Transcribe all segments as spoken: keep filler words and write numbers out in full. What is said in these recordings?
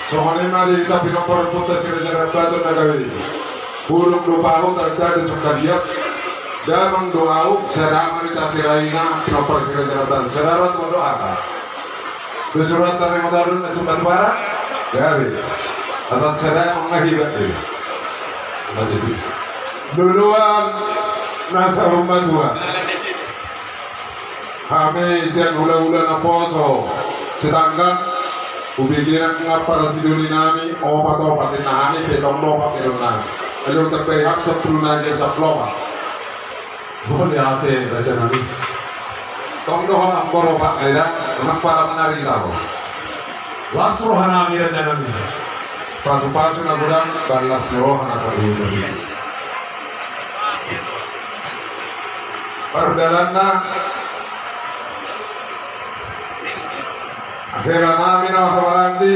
Songon i ma di hita pinompar ompunta Si Raja Rambaton na gabe i. Burung do pahu, tanda do sungkadiap. Damang do ahu, sada ma di hita siraina pinompar Si Raja Rambaton. Sada rap ma do hata. Besurat tari modalun na sumbat bara. Gabe. Asa sada ma nga hibat do i. Loloan na saur matua. Hami sian hulahula naposo Sitanggang, hupikiran nga parasi doli nami, opat-opat ninna hami, pe tong do opat ninna hami. Alu tambai hami sampulu nai jam sampulu opat. Bole ate raja nami. Tong do hona opat nai da, nang para manari tabo. Las roha nami raja nami. Pasu-pasu na godang, bahen las ni roha na sahat. Pardalanna, hela nami na marhaha maranggi,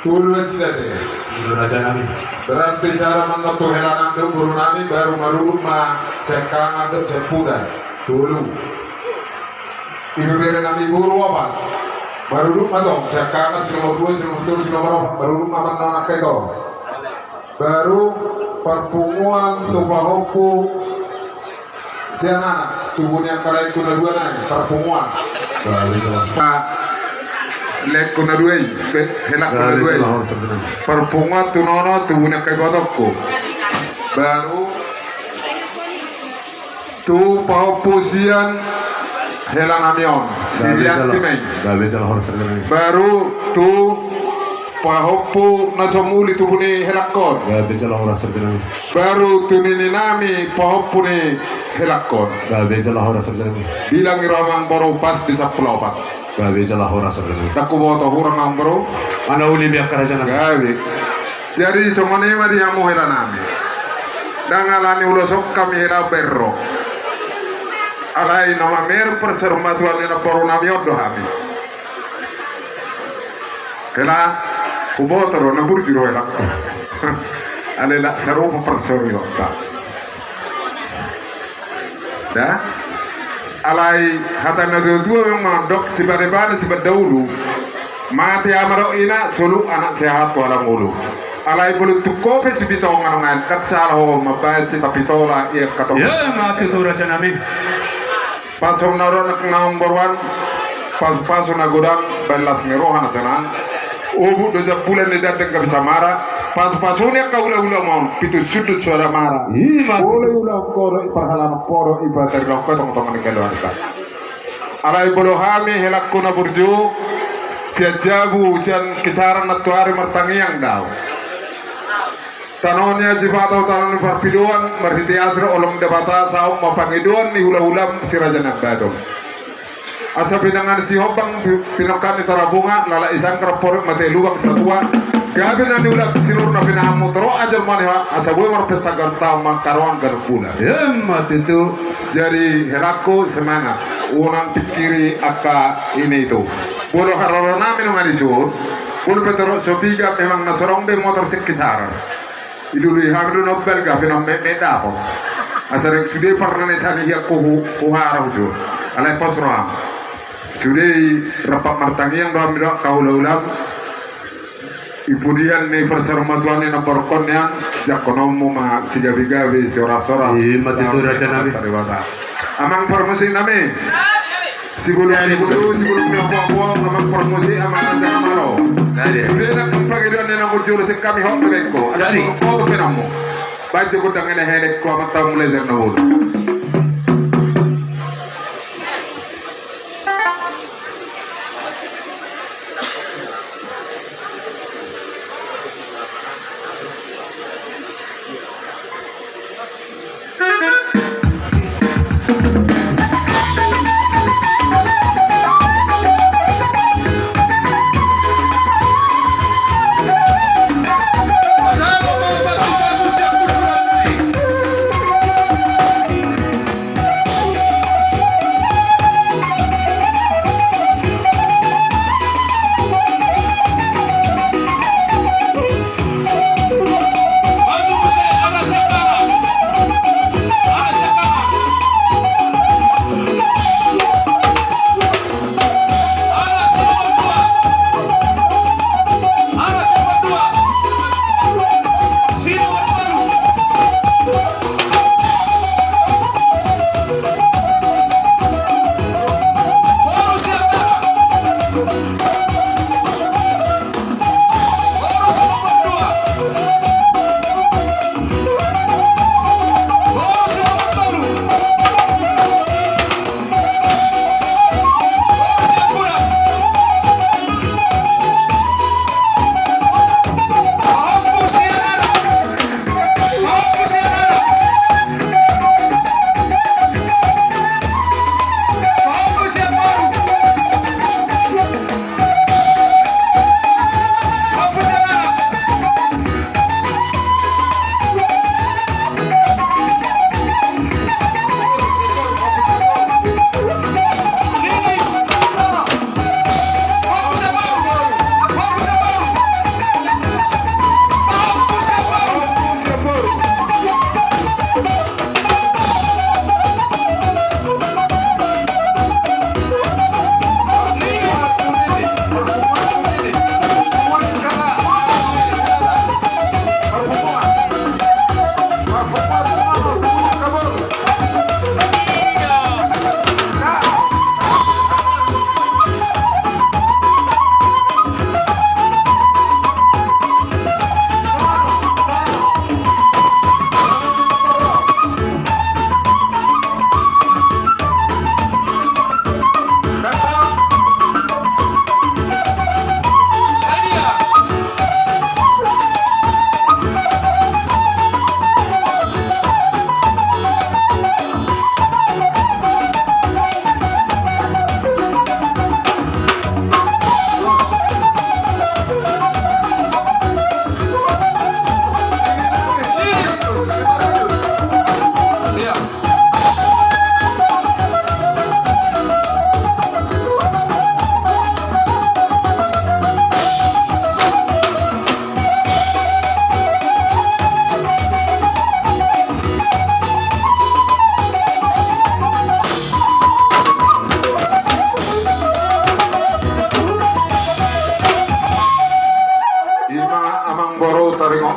tolu nasida te. Tolu raja nami. Berarti sada manontu hela nami dohot boru nami, baru marudut ma siangkangan dohot siampudan. Tolu. Ibebere nami boru opat. Marudut ma tong siangkangan, si nomor dua, si nomor tolu, si nomor opat. Marudut ma amang na angka i tong. Baru parpunguan tu pahompu sian anak, tubu ni angka laengku na dua nai, parpunguan. Laengku na dua i, helakku na dua i. Parpunguan tu nono, tubu ni angka ibotongku. Baru tu pahompu sian hela nami on, si Rianti ma i. Baru tu pahompu na so muli tubu ni helakku on. Baru tu nini nami pahompu ni helakku on. Bilang i ro amang boru pas di sampulu opat. Ndang huboto hurang amang boru. Mana uli biak karaja nami. Gabe. Jadi songon i ma di hamu hela nami. Ndang ala ni ulos on hami hela berro. Alai na mamereng parsaurmatuan ni namboru nami on do hami. Hela, huboto do na burju do hela. Alai ndang sarupa parsaurionta. Da? Alai hata na tua-tua memang mandok, sibane-bane sipandaulu. Mate ama dohot ina, solu anak sehat tu alang ulu. Alai bolon tungko pe sibitongan on, ndang sala ho mambaen sitapitola i angka tong. Ia mate tu raja nami. Pasu na ro nang naung boruan, pasu-pasu na godang, bahen las ni roha na sonang. Obuk do jambulan ni danden gabe samara, pasu-pasu ni angka hula-hula ma on, pitu sundut suara mara. Ima. Olo i ulaon ho dohot i, parhalado ho dohot i, patarida ho tong-tong ni keluarga. Alai molo hami helakku na burju, sian jabu, sian kisaran nantoari martangiang do au. Tano ni Aji Bato, tano ni Parpidoan, marhite asi dohot holong ni Debata, saut ma pangidoan ni hula-hulam Si Raja Nambaton. Asa pinangan sihombang, pi-, pinongka ni Tarabunga, lalap ni sanggar, porik mate lubang satua, gabe na niulak sinur na pinahanmu, torop ajal ma niha, asa boi marpesta ganup taon, mangkaroan ganup bulan. Ima tutu. Jadi helakku semangat, unang pikiri angka ini itu. Molo haroro nami nunga dison, molo pe torop so piga, memang na so adong be motor sian kisaran. Dilului hami do na umbalga, pe na ummetmet dapot. Asa dang sude parnanesa ni hian hu, hu, huhara huson. Alai pos roham. Sude i rap martangiang do hami dohot angka hula-hulam. Di pudian ni parsaurmatuan ni namboru on nian, jangkononmu ma sigabe-gabe, sihoras-horas. Ima tutu raja nami. Amang parmusik nami. Sibolon ni bulu, sibolon ni opo-opo, amang parmusik, amang raja na malo. Sude nangkin pangidoan ni na mujur sian hami, hot do baenku. Asa molo ho tu penammu. Baen jo gondang henek-henekku, amang tamu leser na bulu.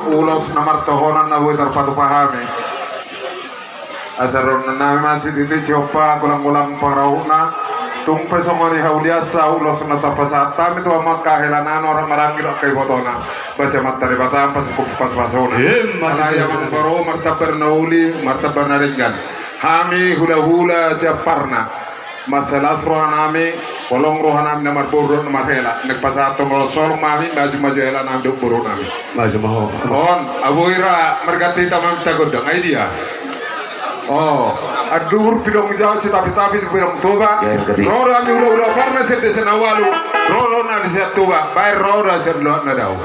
Ulos na martohonan na boi tarpatupa hami. Asa ro nami ma sititi siompa golang-golang pangarahutna. Tung pe songon i hauliansa ulos na tapasahat hami tu amang hela nami, orang maranggi dohot ibotona. Basa mantari bata pasukuk pasupasuna. Alai amang boru martambar na uli martambar na denggan. Hami hula-hula siamparna. Mansai las roha nami, holong roha nami na marboru dohot na marhela. Naeng pasahathon holong ma hami, maju-maju hela nami dohot boru nami. Maju ma ho. On, aboi ra marganti hita maminta gondang, ai dia. O, anduhur pidong jaus, sitapi-tapi pidong toba. Ro do hami hula-hula parna sian desa na ualu. Ro do na di sian toba, baen ro do sian loak na dao.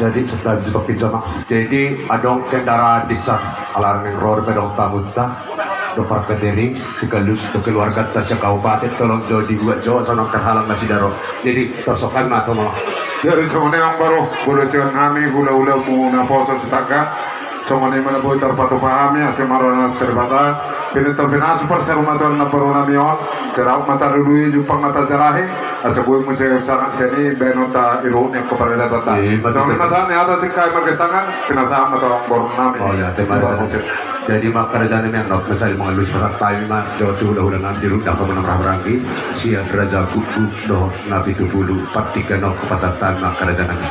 Jadi, santabi jo tongkin jo, Amang. Jadi, adong kendaraan di san, ala naeng ro dope adong tamunta, do parkatering, sekaligus do keluarganta se-kabupaten, tolong jo dibuat jo, asa unang terhalang nasida ro. Jadi, tarsongon i ma tu, Amang. Jadi, songon i, Amang Boru, molo sian hami, hulahula muna poso sitangga, songon i ma na boi tarpatupa hami, asa marana terbatas, pinangido pinasu parsaurmatuaon na boru nami on, sirap ma talului, jumpang ma tajalahi, asa boi muse sahat sian i bahenonta, irungan ni angka paradatonta. Eh, maksudnya, molo sahat ni hata singkat margas tangan, pinasahat ma tu boru nami. Oh, ya, terima kasih. Jadi, Amang raja nami, annon, masa di mangalus pasahat hami ma jo tu hulahula nami di runda, hamu na marhahamaranggi, sian Raja Gukguk dohot Napitupulu, partingkian on hupasahat hami, Amang raja nami.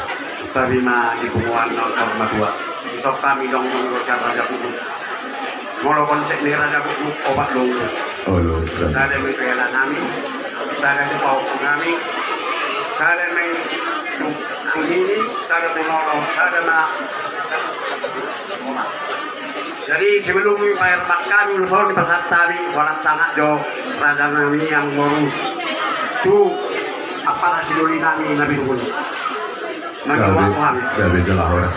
Tarima di punguan na saur matua. Dison hami jongjong do sian Raja Gukguk. Molo konsep ni Raja Gukguk, opat do ulos. Olo, raja. Sada ma i tu hela nami, sada tu pahompu nami, sada ma i tu, tu nini, sada tu nolo, sada ma. Jadi, sebelum i paherbang hami ulos on, dipasahat hami, holan sangap jo raja nami, Amang Boru, tu ampara sidoli nami Napitupulu. Gabe, gabe jala horas.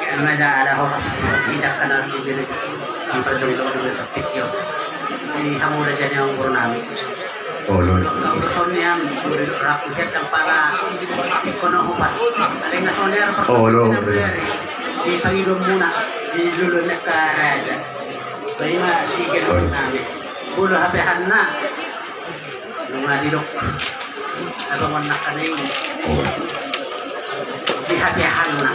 Gabe jala horas. Ida kan harus menjadi diperjuangkan oleh sakit yo. Di hamu raja ni, Amang Boru nami. Olo. Dok, dok, dok, sonian, dok, dok, rapu, hiat dan pala. Ikono hupat. Paling nggak sonian, olo, pertama dari. Di pangido muna, di lulu nek raja. Baima si kena nami. Bulu hape hanna. Nunga didok. Abang on nakaning. Oh. Di hatiahanna.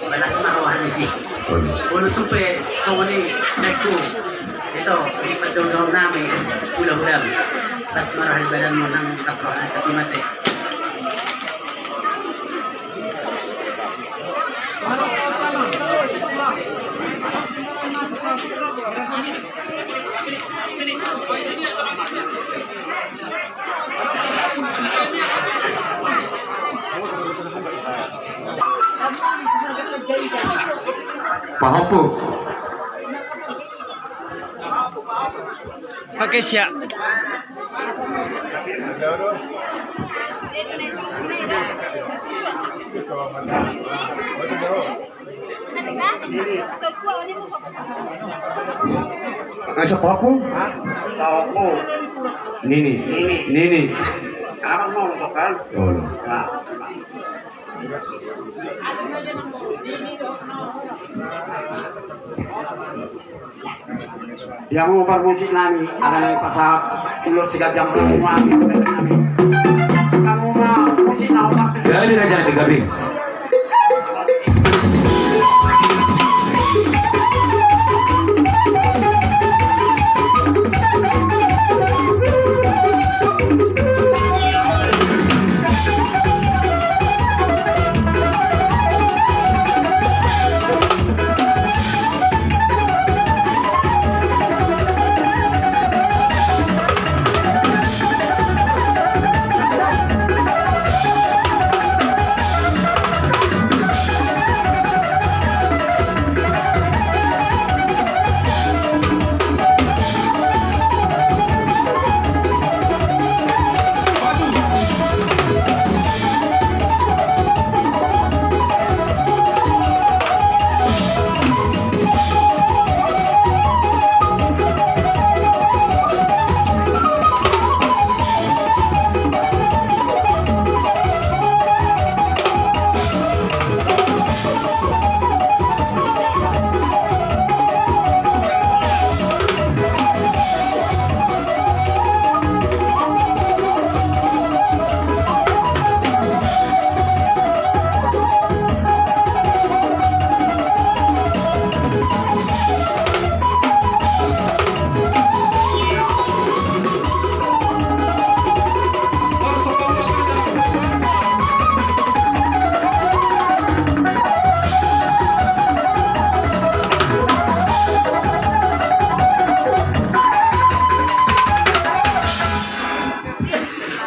Balas ma roha ni si. Oh. Bolo tupe songon i, naikku. Ito, di perjuangan nami, hula-hula. Balas ma roha di badan mo nang, balas roha ni tapi mate. Pahompu. Oke, siap. Asa papu? Nini. Nini. Nini. Abang mau kan? Oh, no. Nah. Dia mau parmusik nami, ala nami pasahat ulos si ganjang nami. Kamu ma musik na opat. Jadi raja di gabe.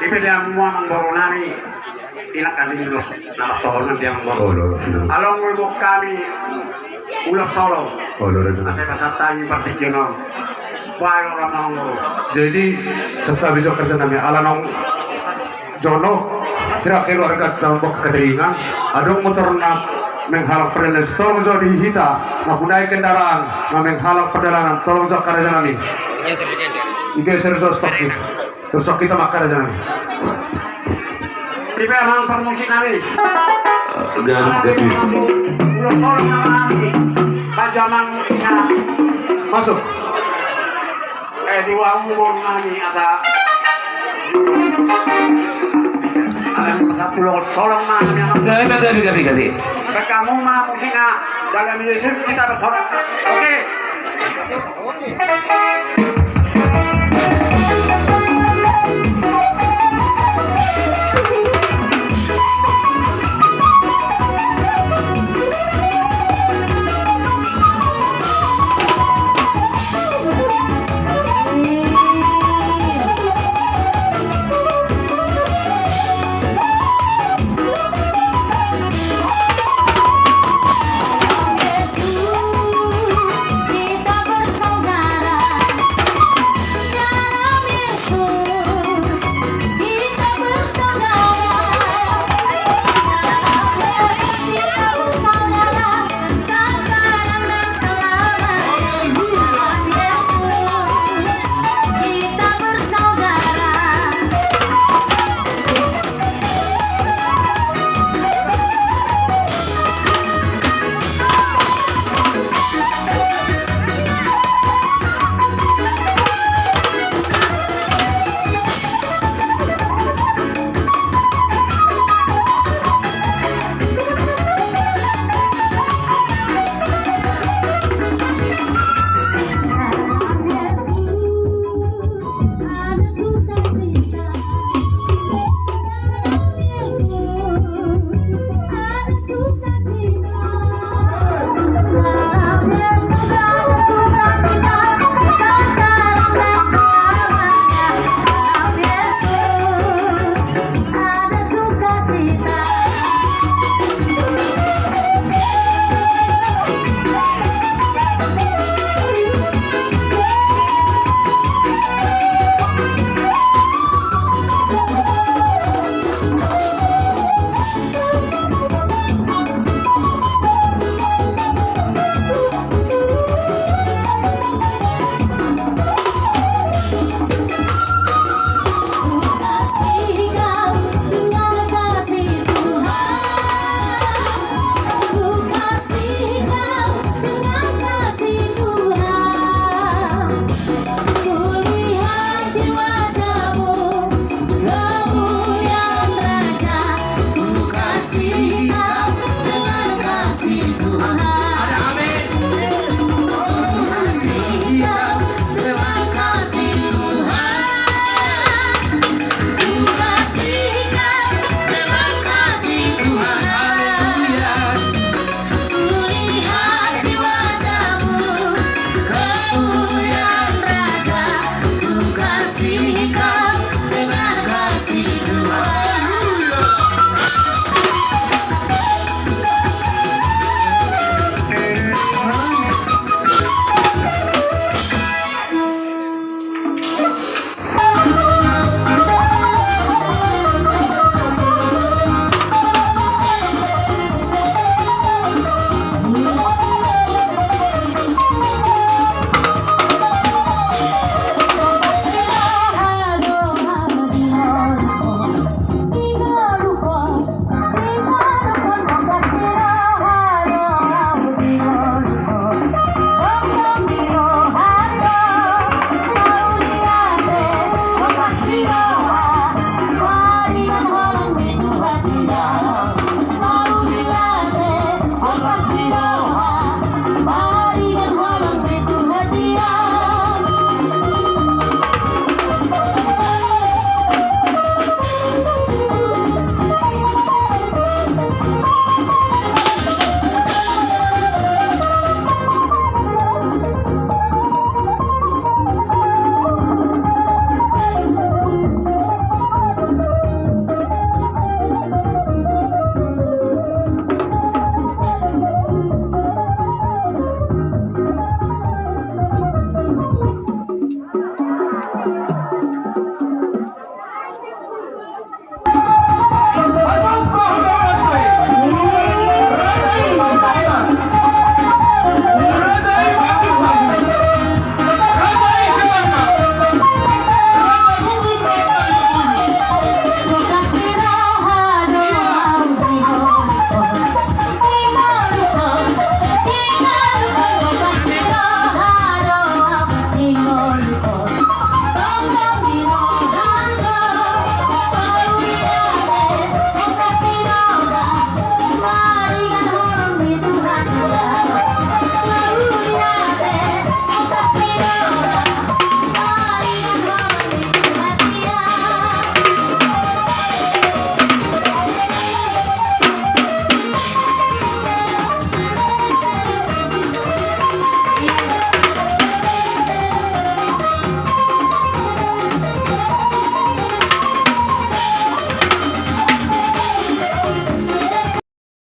Ipe dia mua mangboru nami. Inak kami ulos nama tohon dia mangboru. Along mui buk kami ulos solo. Asa pasahat hami partingkian on. Bayo rama mangboru. Jadi santabi jo kerja nami ala nong jonok. Hira keluarga tambok kataringan, adong motorna menghalang perjalanan, tolong jo di hita, mempunyai kendaraan na menghalang perjalanan, tolong jo angka raja nami. Digeser jo stop i. Terus stop hita ma angka raja nami. Ipe amang parmusik nami. Garam gapi. Ulos solong nama nami. Panjaman musiknya. Masuk. Eh, dua umur nami asa. Ada yang pasal pulau solong nami amang. Gapi gapi gapi gapi. Kamu ma musiknya dalam Yesus kita bersorak. Oke.